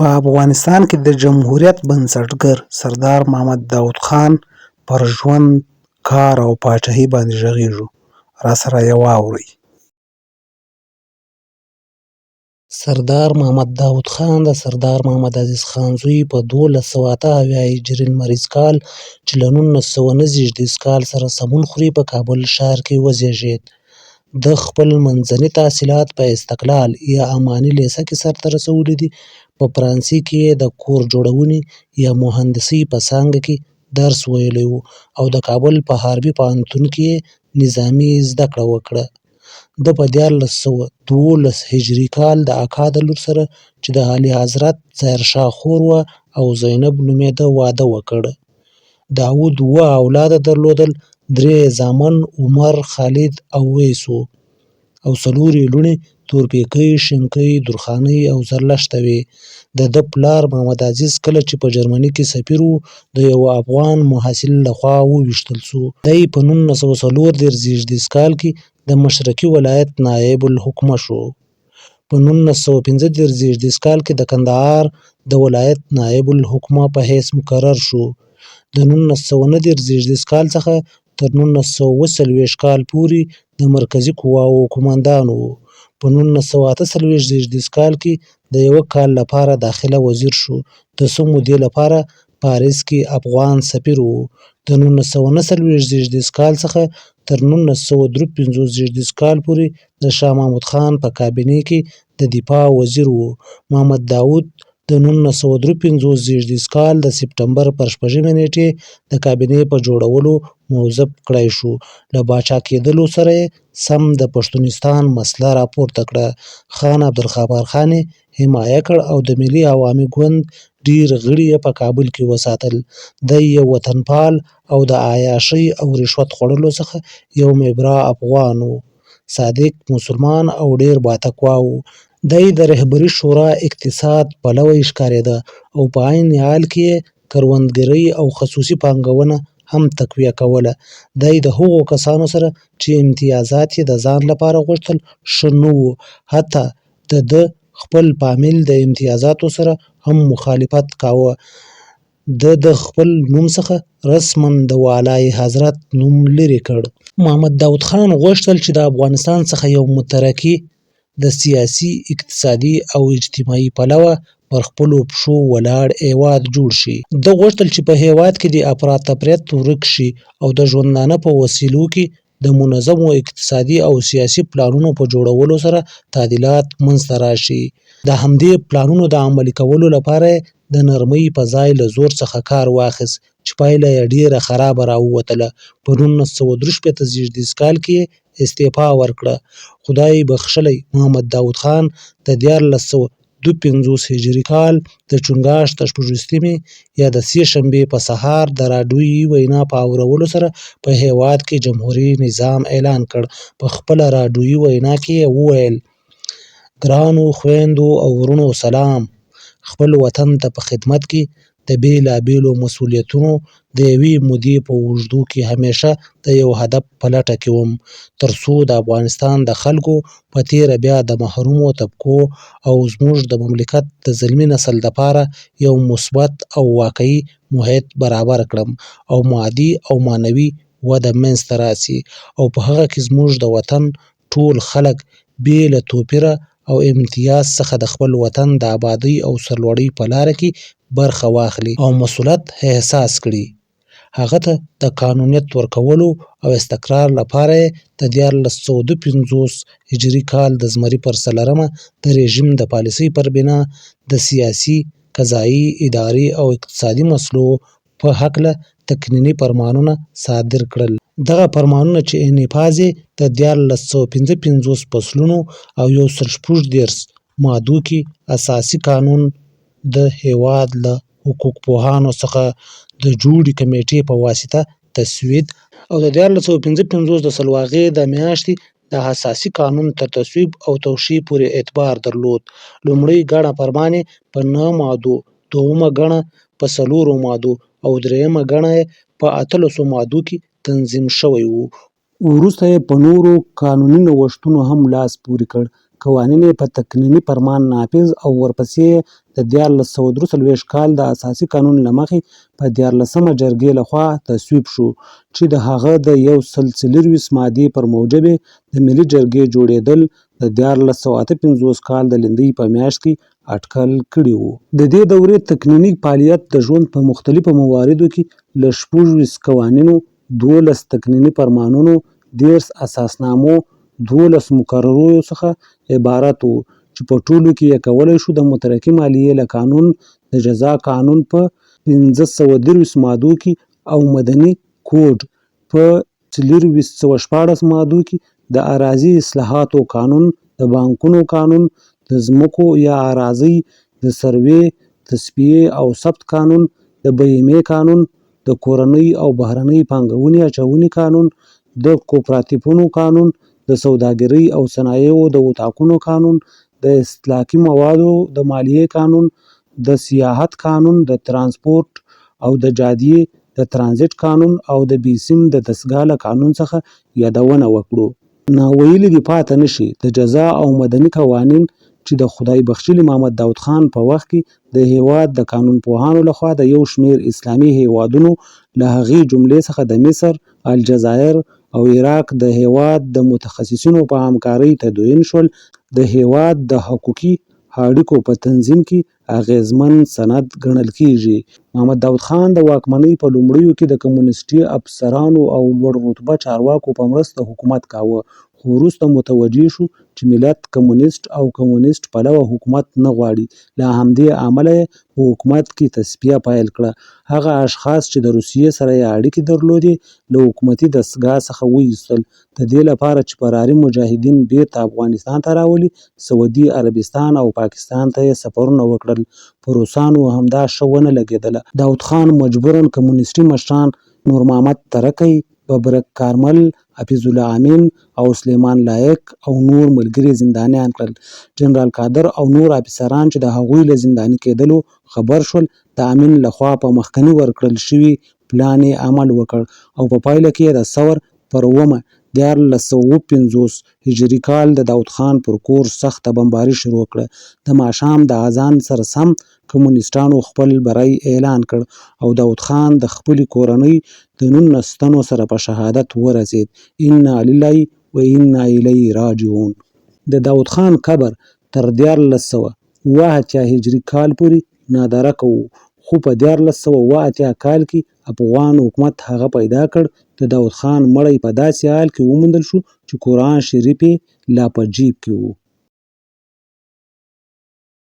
په افغانستان کې د جمهوریت بنسټګر سردار محمد داود خان پر ژوند، کار او پاچهي باندې غږېږو. راسره یې واورئ. سردار محمد داود خان د سردار محمد عزیز خان زوی په 1278 هجري لمریز کال چې له 1909 زېږدیز کال سره سمون خوري په کابل ښار کې وزېږېد. ده خپل منځني تحصیلات په استقلال یا اماني لیسه کې سرته رسولي دي. په فرانسې کې یې د کور جوړونې یا مهندسۍ په څانګه کې درس ویلی و او د کابل په حربي پوهنتون کې یې نظامي زده کړه وکړه. ده په 1312 هجري کال د اکا د لور سره چې د اعلیحضرت ظاهرشاه خور وه او زینب نومېده واده وکړ. داود اووه اولاده درلودل، درې یې زامن عمر، خالد او ویس وو او څلور یې لوڼې تورپیکۍ، شینکۍ، درخانۍ او زرلښته وې. د ده پلار محمد عزیز کله چې په جرمني کې سفیر و د یوه افغان محصل له خوا وویشتل شو. دی په 1934 زېږدیز کال کې د مشرقي ولایت نایب الحکمه شو. په 1935 زېږدیز کال کې د کندهار د ولایت نایب الحکمه په حیث مقرر شو. د 1939 زېږدیز کال څخه تر 1947 کال پورې د مرکزي قواوو قوماندان و. په 1948 زېږدیز کال کې د یوه کال لپاره داخله وزیر شو. د څه مودې لپاره پاریس کې افغان سفیر و. د 1949 زېږدیز کال څخه تر 1953 زېږدیز کال پورې د شاه محمود خان په کابینې کې د دفاع وزیر و. محمد داود د 1953 زېږدیز کال د سپټمبر پر شپږمې نېټې د کابینې په جوړولو موظف کړای شو. له باچا کېدلو سره یې سم د پښتونستان مسله راپورته کړه. خان عبدالغفار خان یې حمایه کړ او د ملي عوامي ګوند ډېر غړي یې په کابل کې وساتل. دی یو وطنپال او د عیاشۍ او رشوت خوړلو څخه یو مبرا افغان و. صادق مسلمان او ډېر باتقوا و. دی د رهبري شورا اقتصاد پلوی ښکارېده او په عین حال کې یې کروندګري او خصوصي پانګونه هم تقویه کوله. دی د هغو کسانو سره چې امتیازات یې د ځان لپاره غوښتل ښه نه و. حتی د ده خپل فامیل د امتیازاتو سره هم مخالفت کاوه. ده د خپل نوم څخه رسما د والای حضرت نوم لرې کړ. محمد داود خان غوښتل چې د افغانستان څخه یو مترقي، د سیاسي، اقتصادي او اجتماعي پلوه پر خپلو پښو ولاړ هېواد جوړ شي. ده غوښتل چې په هېواد کې د افراطفریت ورک شي او د ژوندانه په وسیلو کې د منظمو اقتصادي او سیاسي پلانونو په جوړولو سره تعدیلات منځته راشي. د همدې پلانونو د عملي کولو لپاره یې د نرمۍ په ځای له زور څخه کار واخیست چې پایله یې ډېره خرابه راووتله. په 1963 زېږدیز کال کې یې استعفا ورکړه. خدای بخښلی محمد داود خان د 1352 هجري کال د چنګاښ د 26مې یا د سې شنبې په سهار د راډیويي وینا په اورولو سره په هېواد کې جمهوري نظام اعلان کړ. په خپله راډیويي وینا کې یې وویل: ګرانو خویندو او وروڼو سلام! خپل وطن ته په خدمت کې د بېلابېلو مسوولیتونو د یوې مودې په اوږدو کې همېشه د یو هدف په لټه کې وم، تر څو د افغانستان د خلکو، په تېره بیا د محرومو طبقو او زموږ د مملکت د زلمي نسل دپاره یو مثبت او واقعي محیط برابر کړم او مادي او معنوي وده منځته راسي او په هغه کې زموږ د وطن ټول خلک بې له توپیره او امتیاز څخه د خپل وطن د آبادۍ او سرلوړۍ په لاره کې برخه واخلي او مسؤلیت احساس کړي. هغه ته د قانونیت ورکولو او استقرار لپاره یې د 1352 هجري کال د زمري پر څلورمه د رژیم د پالیسۍ پر بنا د سیاسي، قضايي، اداري او اقتصادي مسلو په هکله تقنیني فرمانونه صادر کړل. دغه فرمانونه چې انفاذ یې د 1355 فصلونو او 136 مادو کې اساسي قانون د هېواد له حقوقپوهانو څخه د جوړې کمېټې په واسطه تسوید او د 1355 د سلواغې د میاشتې د اساسي قانون تر تصویب او توشیح پورې اعتبار درلود. لومړۍ ګڼه فرمان یې په نهه مادو، دوهمه ګڼه په څلورو مادو او درېیمه ګڼه یې په 18 مادو کې تنظیم شوی و. وروسته یې په نورو قانوني نوښتونو هم لاس پورې کړ. قوانین یې په تقنیني فرمان نافذ او ورپسې یې د 1343 کال د اساسي قانون له مخې په دیارلسمه جرګې له خوا تصویب شو چې د هغه د 124 مادې پر موجب یې د ملي جرګې جوړېدل د 1358 کال د لیندۍ په میاشت کې اټکل کړي وو. د دې دورې تقنیني فعالیت د ژوند په مختلفو مواردو کې له 26 قوانینو، 12 تقنیني فرمانونو، 30 اساسنامو، 12 مقرریو څخه عبارت وو چې په ټولو کې یې کولی شو د مترقي مالیې له قانون، د جزا قانون په 523 مادو کې او مدني کوډ په 2416 مادو کې، د اراضي اصلاحاتو قانون، د بانکونو قانون، د ځمکو یا اراضۍ د سروې، تصفیې او ثبت قانون، د بیمې قانون، د کورنۍ او بهرنۍ پانګونې اچونې قانون، د کوپراتیفونو قانون، د سوداګرۍ او صنایعو د اتاقونو قانون، د استهلاکي موادو د مالیې قانون، د سیاحت قانون، د ترانسپورت او د جادې د ترانزیت قانون او د بیسیم د دستګاه له قانون څخه یادونه وکړو. ناویلي دې پاته نه شي د جزا او مدني قوانین چې د خدای بخښلي محمد داود خان په وخت کې د هېواد د قانون پوهانو لخوا د یو شمېر اسلامي هېوادونو له هغې جملې څخه د مصر، الجزایر او عراق د هېواد د متخصصینو په همکارۍ تدوین شول، د هېواد د حقوقي اړیکو په تنظیم کې اغېزمن سند ګڼل کېږي. محمد داود خان د واکمنۍ په لومړیو کې د کمونیستي افسرانو او لوړ رتبه چارواکو په مرسته حکومت کاوه، خو وروسته متوجه شو چې ملت کمونیست او کمونیست پلوه حکومت نه غواړي، له همدې امله یې په حکومت کې تصفیه پیل کړه، هغه اشخاص چې د روسیې سره یې اړیکې درلودې له حکومتي دستګاه څخه وایستل، د دې لپاره چې فراري مجاهدین بیرته افغانستان ته راولي، سعودي عربستان او پاکستان ته یې سفرونه وکړل، په روسانو هم دا ښه ونه لګېدله. داود خان مجبوراً کمونیستي مشران نورمحمد تره کی، ببرک کارمل، حفیظ الله امین او سلیمان لایق او نور ملګري زندانیان کړل. جنرال قادر او نور افسران چې د هغوی له زنداني کېدلو خبر شول، د امین له خوا په مخکني ورکړل شوي پلان یې عمل وکړ او په پایله کې یې د ثور پر اوومه 1357 هجري کال د داود خان پر کور سخته بمباري شروع کړه. د ماښام د اذان سره سم کمونیسټانو خپل بری اعلان کړ او داود خان د خپلې کورنۍ د 19 تنو سره په شهادت ورسېد. انا لله و انا الیه راجعون. د داود خان قبر تر 1387 هجري کال پورې نادرکه و، خو په 1387 کال کې افغان حکومت هغه پیدا کړ. د داود خان مړی په داسې حال کې وموندل شو چې قرآن شریف یې لا په جیب کې و.